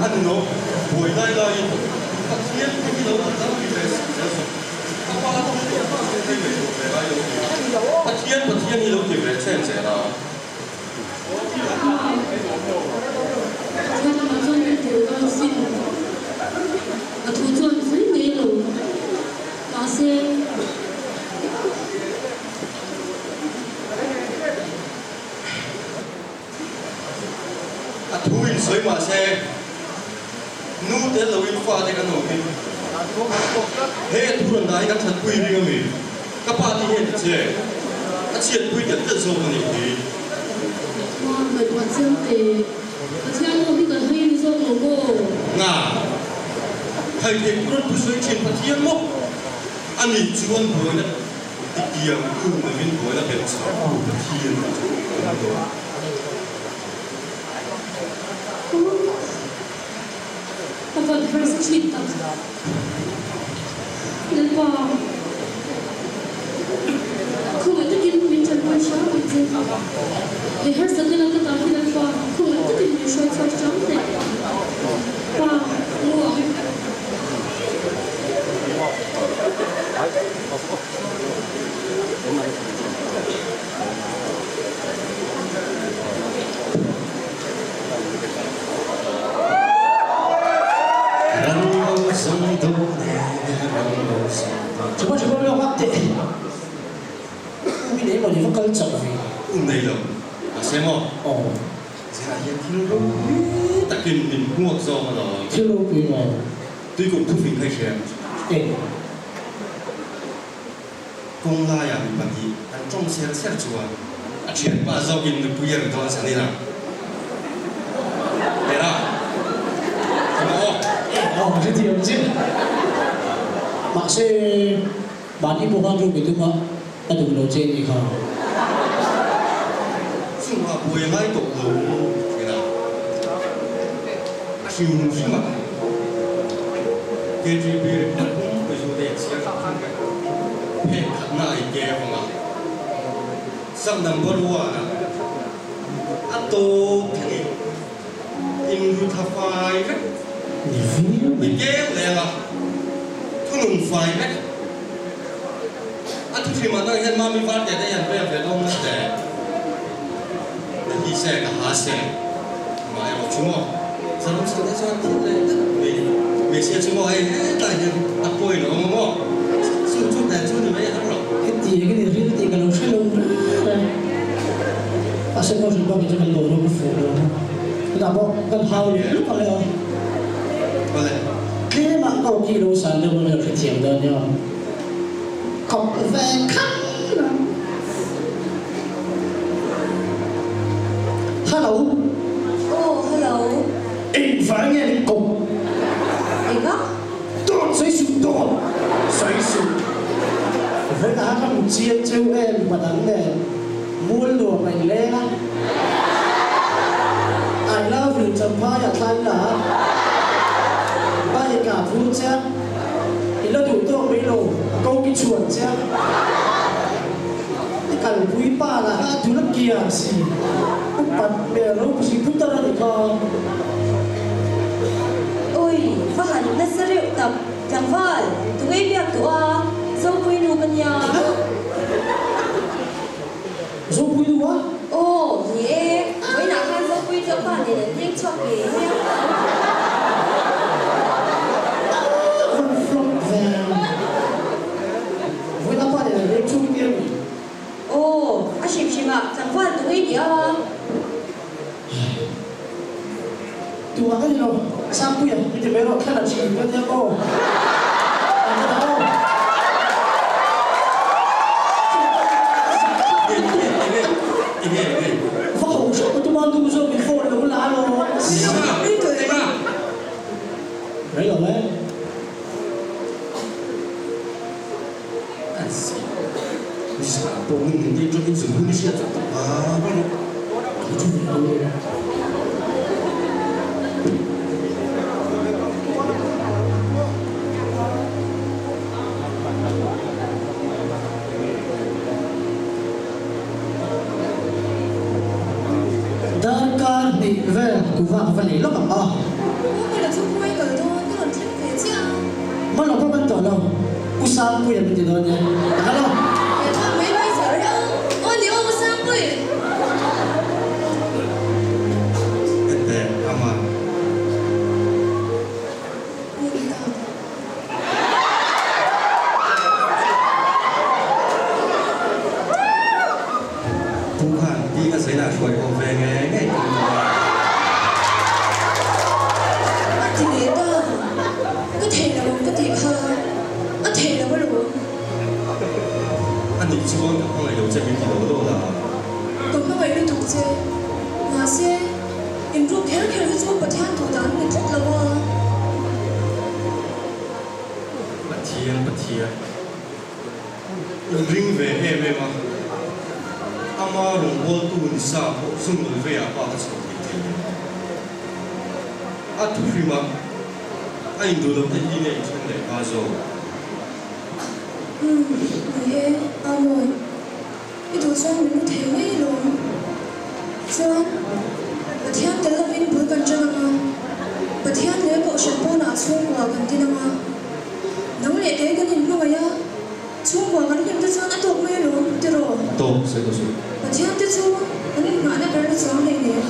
An no buai lai laiin Pathian te hi lo an dang ti ve si zel zawk. Ka pa chu hei ngaihtuah ve ngai lo ni. Pathian Pathian hi lo ti ve chen zel a. A thu in sawi mah se, nu tel loin fate kan awm hi. He a thu rawn dah hi kan thatpui ring a mi? Ka pa ti hian ti che, a chhiatpui tel tel zawk a nih hi. Ngaihtuah chiang teh, Pathian aw hi kan hai ni zawk lo maw? Nga, thai thei pur an thusawi thin Pathian maw? A nih chuan buaina Tiang tu lovin buaina belh chhah tu Pathian a chu kan dawn. Ka van harsa thin tak. Lalpa, khawngaih takin min tanpui hram ang che. He harsatna laka ta hi Lalpa, khawngaih takin min hruai chhuak hram teh. Pa, mu ang. Chuma chuma lawk a teh U mi nei maw ni va kal chak ve. U nei lo mahse maw Aw. Zirah hian thil ropui takin min hmuak zawk alawm. Thil ropui maw? Tuikuk thufing kha i hria em? Eng? Kawng laiah mi pahnih an tawng ser ser chuan a thianpa zawkin nupui a ri dawn san ila. Tera, ka maw aw? Aw, ka hrethiam che. Mahse, mahni pawh khan room i tum a, a duh lo che nih kha. Chungah buai ngai tawh lo tira, a hrim hrim a. KGB report pumpuizu te a chhiar tak thung vek. Phek khatna a inke avanga sub number one a a tawp thlengin inru tha fai vek. I keu leng a, thunun fai vek. A thuhrimah nang hian mami var te te hian vel ve dawn na te. Na hi se ka ha se mah erawh chu maw Zarum chhan te chuan thil leh deuh mai hmeichhia chu maw hei hetlai hian a pawi lo ang maw chu chu nen chu ni mai a har lo. Heti eng in ril tih ka lo hre lo reng reng mahse maw hrilh bak in chu kan boruak a fuh lo ang chutah pawh kan hau leh lup a leh a Awle. Tlem ah ka aw ki lo san deuh a hre thiam dawn nia. Khawp ve khan a. Hello. Aw hello. Engvang nge min kawp? Enga? Dawt sawi suh dawt sawi suh. Vawiin ah ka hmu chiang cheu em pa dang nen mual nuam a inleng a. I love you Champhai ah thlai la. Bike ah phur che a. I la duh tawk mai lo, a ko ki chhuan che a. I kalpui pa lah kha a dul a kiang si, upat hmel ropui si putar a ni kha. Ui, va han na. tak, tlangval, tunge biak duh a, Zopui nu ka nia. Zopui nu a? Aw, ni e, vawiinah khan Zopui chu a pa nen an leng chhuak ngei mai a. A rawn flop ve. Vawiin a pa nen an leng chhuak tir a mi? Aw, a hrim hrim ah tlangval tunge ni a? Tumah ka ni lo, Sangpuia mi ti mai rawh, thla la chhin ka nia aw. Ang ka dah aw. Va ho hreuh ka tum a, nu zawk in phone lo la alawm. Rei lo e. Darkar hnih vel kuva ka va nei lawk ang a. Hmanlo pawh kan tawh lo. U Sangpuia min ti dawn nia. A kal aw. Pu khan pi ka sawi lah hruai haw ve ngei ngei tum tawh a. A ti leh ta, ka thei lo ang ka tih kha a thei lo alawm. A nih chuan ka hmangaih lo che min ti lo dawn a. Ka hmangaih lutuk che, mahse inruk kher kher hi chu Pathian duh dan a ni tlat lo a. Pathian, Pathian. Inring ve em em a, ama rawngbawltu ni sa pawh zungawi veiah pa ka chhuah thei thei lo. A thuhrim a, a induh loh te hi nge inthen leh hma zawk? Umm, ni e, Amon, i duh chuan min ru thei mai alawm. Chuan, Pathian tel lovin bul kan ṭan ang a, Pathian leh Kohhran pawnah chhungkua kan din ang a. Nang leh kei kan inhmangaih a, chhungkua kan hlim te chuan a tawk mai alawm, tiraw? Tawk, sawi tawh suh. Pathian te chu an inhngahna ber na chuang hlei nen.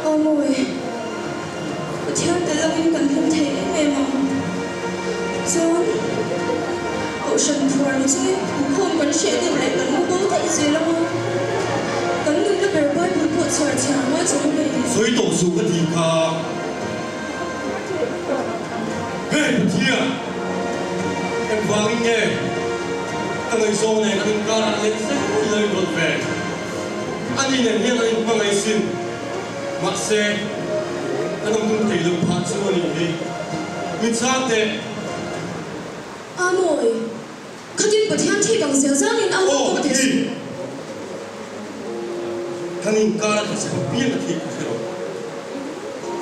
Aw mawi, Pathian tel lovin kan hlim thei em em ang. Chuan, Kohhran phuar ni chungin inkhawm kan hreh deuh leh kan mu bo daih zel ang a, kan nunna ber Bible pawh chhiar chhiar ngai chuang hlei nen. Sawi tawh suh ka tih kha. Hei Pathian, engvangin nge ka ngaihzawng nen an inkarah leh zel lo inrawlh ve? Ani nen hian an inhmangaih sin. Mahse, kan awm tum thei lo phah chu a nih hi. Min chhang teh. Amawi, khatin Pathian thik ang zel zangin a awm tawh teh suh. Kan inkar a tha piang a thik ka hre lo.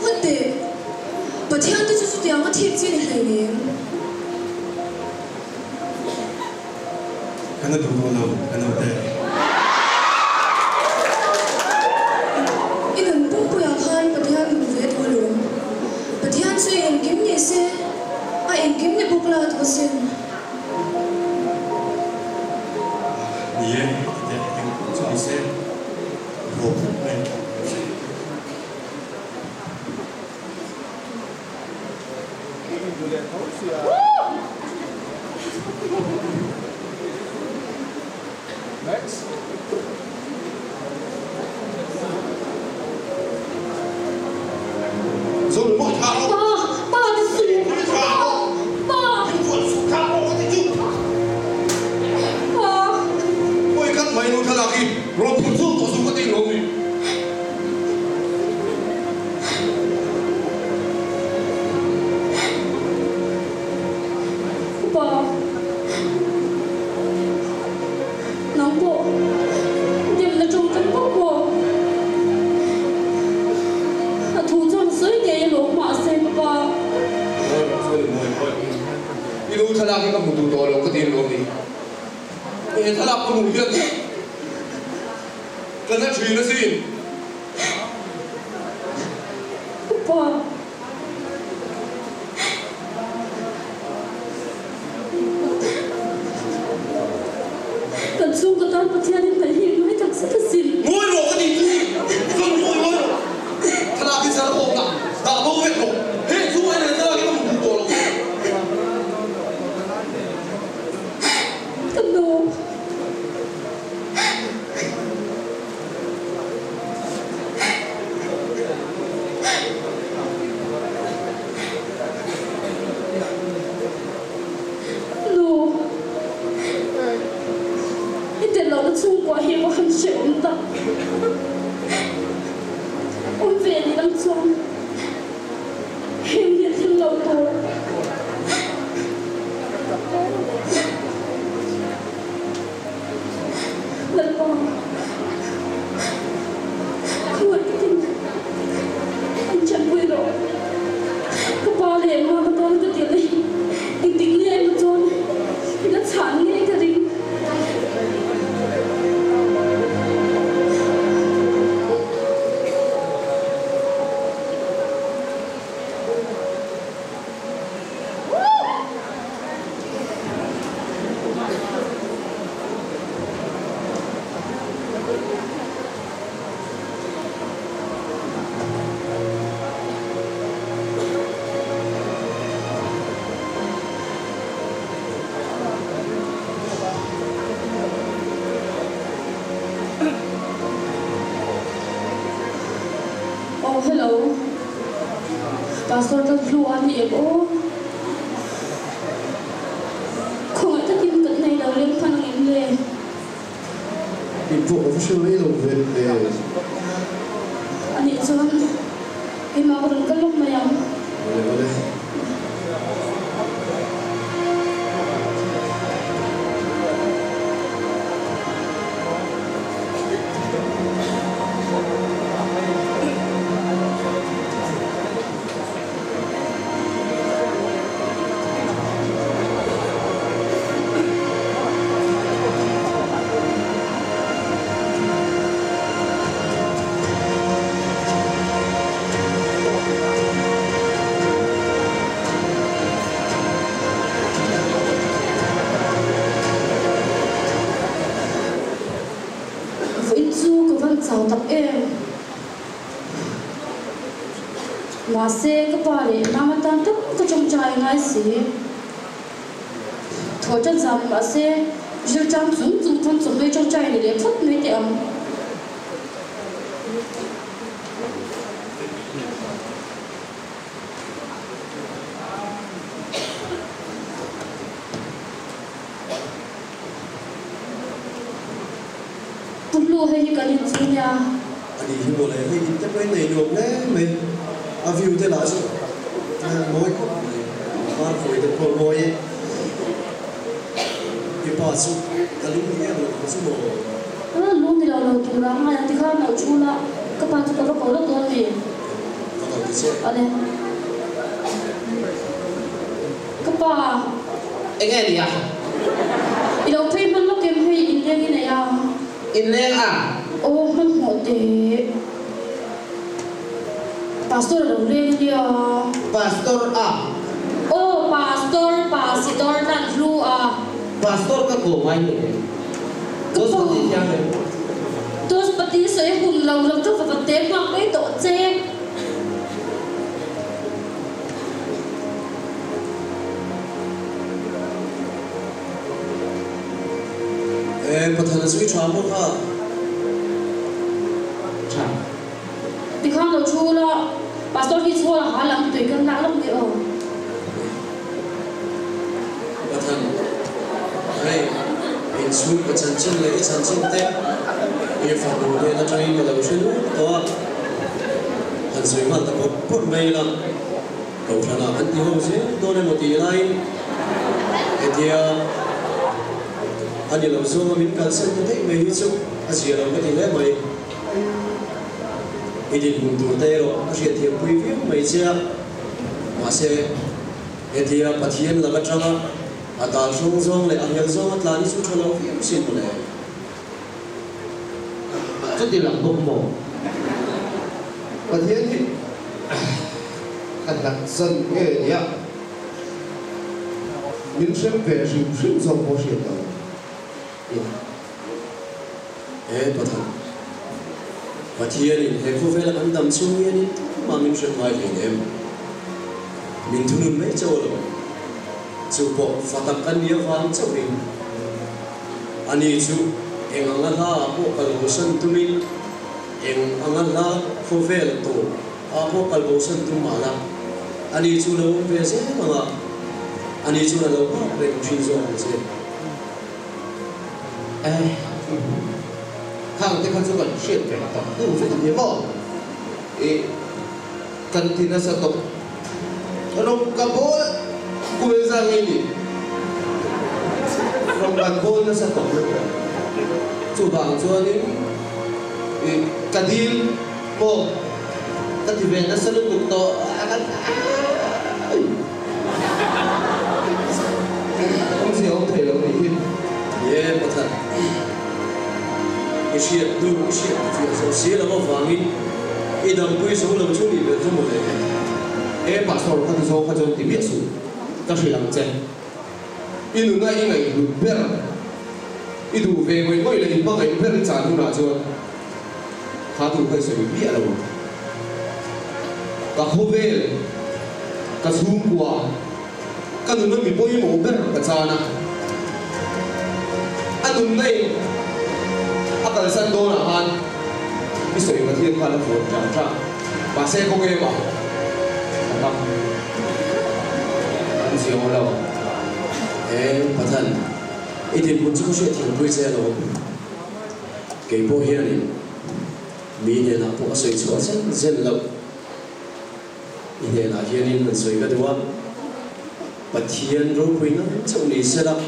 Hawt teh, Pathian te chu chutiang a thik chi ni hleinem. Ka na duh tawh lo, ka naute. I nun pumpuiah khan Pathian duh ve tawh alawm. Pathian chu i engkim ni se, a engkim ni bawk la tawh asin. Ni e, ti teh, engkim chu ni se, haw phawt mai ang che. Upa, nang pawh demna tawngkam bawk maw? A thu chuan sawi ngei alawm mahse pa. I lu thlalak hi ka hmu duh tawh lo ka ti alawm ni. He thlalak ka hmuh hian ka na thin asin. Upa. chhungkaw tan Pathianin hnaih hi ngai tak zet asin. Ngawi rawh ka tih chu i chuan ngawi ngawi rawh. Thlalak hi char awm lah, dah bo vek rawh. Heng chhungah hian he thlalak hi ka hmu duh tawh lo. Ka nu. Nu, i tel lohna chhungkua hi va han hrehawm tak. Awm ve ni lang chuan heng hi a thleng lo tur. Lalpa, khawngaih takin min ṭanpui rawh. Ka pa leh mama tan ka tirh hi engtik nge emaw chuan i la chhan ngei ka ring. Aw hello Pastor Lalhlua a ni em aw? Khawngaih takin kan nei lo leng hman ang em le? In pawh ka va hre mai lo ve le. A nih chuan keimah ka rawn kal lawk mai ang. Awle awle. Vawiin chu ka van chau tak em? Mahse, ka pa leh mama tan tak ka tawngtai ngai si. Thaw tan zan mahse, zirchang chung chung chuan chawhmeh tawngtai ni leh phawt mai teh ang. Pu Hlu, hei hi kan inchung nia. A nih hi mawle, hei in te pawhin nei nuam hle mai, a view te lah chu a mawi khawp mai, par khawi te pawh a mawi e. I pa chu a lung ni em lo ang chu maw? A lung ni lo lo tur a ngai ang tikhan lo thu la, ka pa chu ka va ko lawk dawn mi? Ka ko ti che. Awle. Ka pa. Enge nia? I lo phei hman lawk em hei inleng i nei a? Inleng a? Aw hmanhmawh teh. Pastor a lo leng ania. Pastor a? Aw Pastor, Pasitor hlan hlu a. Pastor ka ko ngai lo em? Ka pa. Tospati thiam em? Tospati sawi hun lo lo chu va va te nghak mai tawh che. E, Pathana chu i tha maw kha? Tha. Tikhan lo thu la, Pastor hi chhual a hal ang tui kan lak lawk ni aw. Pathan, hei, inchhung ka chanchin leh i chanchin te i fanu hnen atangin ka lo hre nual tawh a. Han sawi nghal ta bawrh bawrh mai ila, Kohhranah kan ti ho zel dawn emaw tih laiin hetia a ni lo zawnga min kalsan ta daih mai hi chu a zia lo ka ti hle mai. I dinhmun tur te erawh ka hriatthiampui viau mai che a, mahse hetia Pathian lak atanga a tal hrang zawng leh a hel zawnga tlan hi chu tha lo viau sin mawle. Chuti lang bawk maw? Pathian hi ka hlat zan nge nia min hrem ve hrim hrim zawk pawh hriat lo nia. He Pathan, Pathianin he khawvela kan dam chhung hianin tumah min hrem ngai hlei nem. Min thunun mai chauh a lo. Chu pawh fa tak kan nih avang chauhin ani chu eng anga hla ah pawh kal bosan tumin eng anga hla khawvel tawp ah pawh kal bosan tum mah la, ani chu lo awm ve zel ang a, ani chuan a lo nghak reng thin zawk ang che. Eh, khang te kha chu kan hriat ve tak hnu vek a ni maw? Ih, kan ti nasa tawp. Rawng ka bawl kual zang nge ni? Rawng kan bawl nasa tawp lutuk. Chuvang chuanin ih, ka dil maw? Ka ti ve nasa lutuk tawh. Awmzia awm thei lo nih hi. Ye Pathan, i hriat hnu i hriat ta fiah zo si lo avangin i dampui zo lo chu nih ber chu maw le? He Pastor kha ti zawng kha chuan ti miah suh, ka hrilh ang che. I nuna i ngaihhlut ber, i duh ve ngawih ngawih leh i hmangaih ber i chan hunah chuan kha duh kha i sawi miah lo ang. Ka khawvel, ka chhungkua, ka nuna mi pawimawh ber ka chan a. A nunna in a kalsan dawnah khan i sawi Pathian khan a vuan ṭang ṭang. Mahse kawng ema ka dam an ziang lo. He Pathan, i dinhmun chu ka hriatthiampui che alawm. Kei pawh hianin mi hnenah pawh a sawi chhuah zen zen loh. I hnenah hianin han sawi ka duh a, Pathian ropui nan chauh ni sela,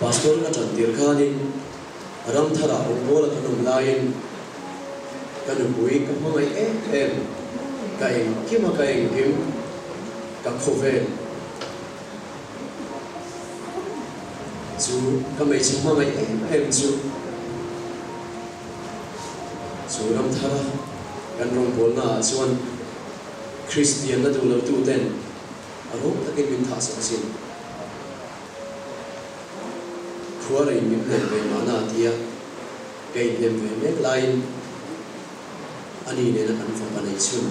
Pastor ka ṭan tir khanin Ramtharah rawngbawla kan awm laiin ka nupui ka hmangaih em em, ka engkim a ka engkim, ka khawvel chu ka hmeichhe hmangaih em em chu. Chu Ramthara kan rawngbawlna ah chuan Kristianna duh lo tu ten a rawng takin min thah sak asin. Khua rei min hnem ve mahna a tia, ka inhnem ve mek laiin ani nena kan fapa nei chhun,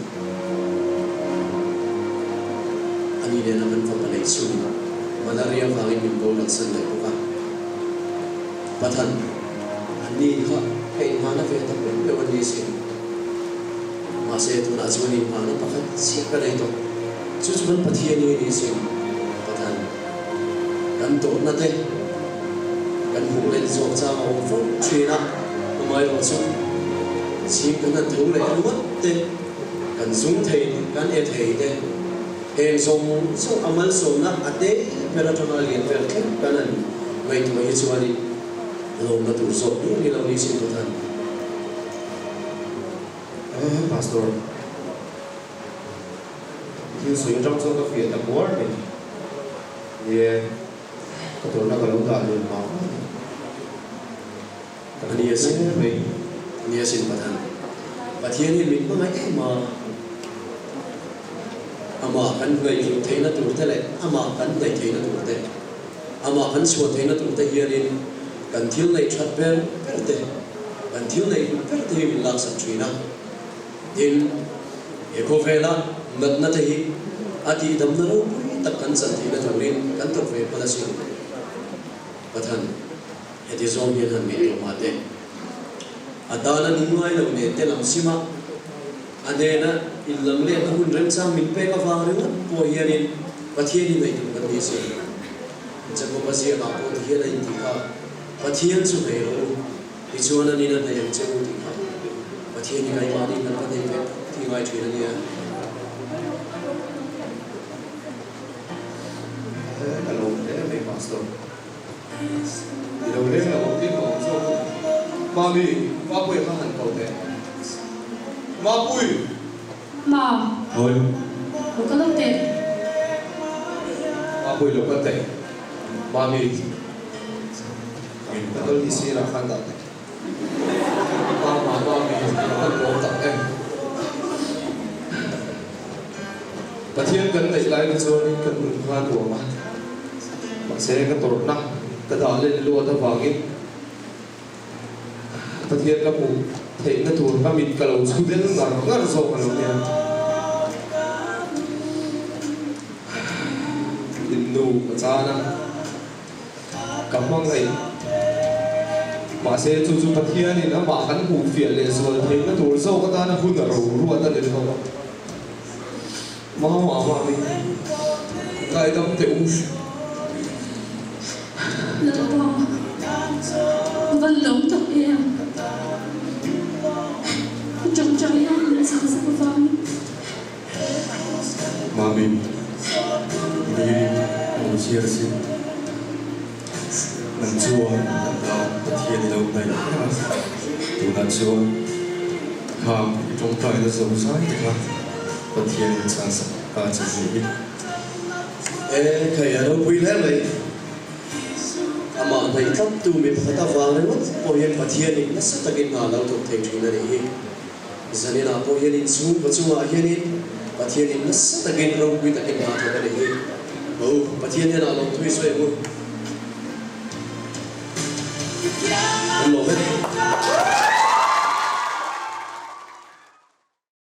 ani nena kan fapa nei chhun malaria vangin min boral san leh bawk a. Pathan, anni kha ka inhmahna ve tak meuh meuh an ni sin. Mahse, tunah chuan inhmahna pakhat chiah ka nei tawh. Chu chu kan Pathian hi a ni sin. Pathan, kan tawrhna te kan hmuh let zawk chang a awm fo thin a, amaherawh chu chhing kan han tho leh ringawt te, kan zung thei te, kan e thei te, heng zawng zawng a malsawmna a te ber atanga a lian vel thleng kan han ngaihtuah hi chuanin lawmna tur zawk hle ni lo ni sin Pathan. Eh, Pastor. Thil sawi atang chuan ka fiah ta kuar mai. Ni e, ka tawrhna ka lo dah lian mah mah a ni. Ka A ni asin, hle mai. A ni asin Pathan. Pathian hi min hmangaih em a, amah kan ngaihhlut theihna tur te leh amah kan hnaih theihna tur te, amah kan chhuah theihna tur te hianin kan thil neih that ber ber te, kan thil neih hlut ber te hi min laksak thin a. Tin, he khawvela natna te hi a tihdamna ropui tak kan chan theihna turin kan thawk ve phal asin. Pathan, heti zawng hian han ngaihtuah mah teh. A tana nung ngai lo nen te lam sim a, a hnena inlam lehna hun remchang min pek avang ringawt pawh hianin Pathian hi ngaihtuah kan ni asin. Jakoba ziakah pawh ti hian a intih kha, Pathian chu hei rawh u. Tichuan a nina hnaih ang che u tih kha Pathian hi keimahni kan va hnaih ve phawt tih ngai thin a nia. Ka lawm hle mai Pastor. I lo leng lo ang tih ka awm zawk a. Mami, Mapuia kha han ko teh. Mapui! Ma. Hawi. Lo kal ang teh. Mapui lo kal teh. Mami. Ka kal hi sirah khan dah teh. Mama, Mami, ka van lawm tak em. Pathian kan neih lai kha chuanin kan nun kha a nuam a. Mahse ka tawrhna ka dah len luat avangin. Pathian ka hmuh theihna tur ka mit ka lo chhu del ngar ngar zawk a lo nia. Innu ka chan a, ka hmangaih. Mahse chu chu Pathianin amah kan hmuh fiah leh zual theihna tur zawk atana hun a ro ruat a ni lo a. Mau ah vangin ngaidam teh u. Lalpa, ka van lawm tak em? Ka tawngtai a min chhang sak avangin. Mami, Diri ka lo chhiar sin. Nang chuan kan tan Pathian i lo hnaih reng a, tunah chuan kha i tawngtaina zo zai te kha Pathian in chhan sak ta che ni hi. E khai a ropui hle mai. Amah hnaih tlat tu mi pakhat avang ringawt pawh hian Pathian in nasa takin hna a lo thawk thei thin a nih hi. Zaninah pawh hian in chhungkaw chungah hianin Pathian in nasa takin ropui takin hna thawk a nih hi. Ho, Pathian hian a lawm thui sawi ang u. Kan lawm e.